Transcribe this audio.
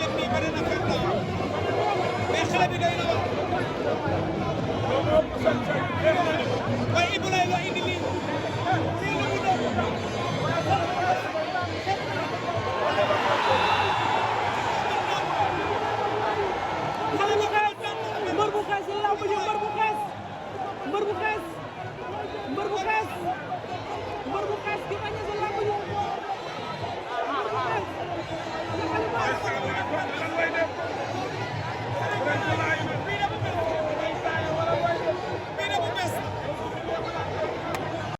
leen nii beneen affaire la mais xale bi doy na wax waaye Ibou Laye loo indi lii lii lu mu doon